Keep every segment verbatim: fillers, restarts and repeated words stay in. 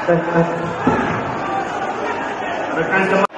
Rekan jemaah.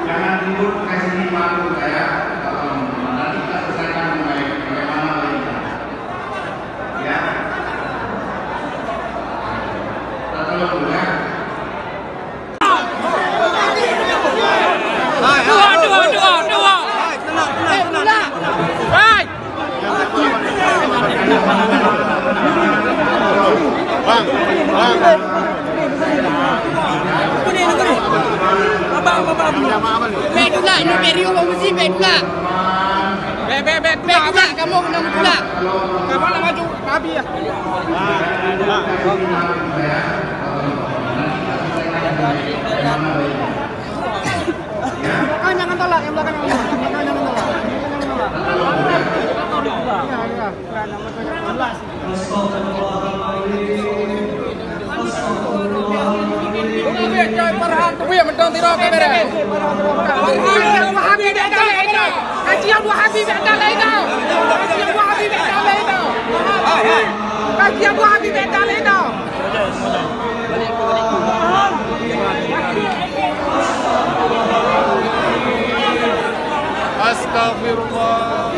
Jangan ribut, kasih maklum saya. Tolong, nanti kita selesaikan dengan baik. Bagaimana baiknya? Ya. Kita tolong dulu ya. Dua, dua, dua, dua. Hai, tenang, tenang, tenang. Hai. Bang, bang. Bèk tulak, ini bèk riuh bak meusi, bèk tulak. Bèk, bèk, bèk tulak, kamoe keuneuk tulak. Kamoe nak maju, Abi ya. Belakang jangan tolak, yang belakang jangan tolak. Yang belakang jangan tolak. Yang belakang jangan tolak. Iya, iya. Farhan, tu yang mentong tiro kamera. Farhan, Wahabi bèk talèe dah. Haji Abdul Habib bèk talèe dah. Haji Abdul Habib bèk talèe dah. Haji Abdul Habib bèk talèe dah. Astagfirullah.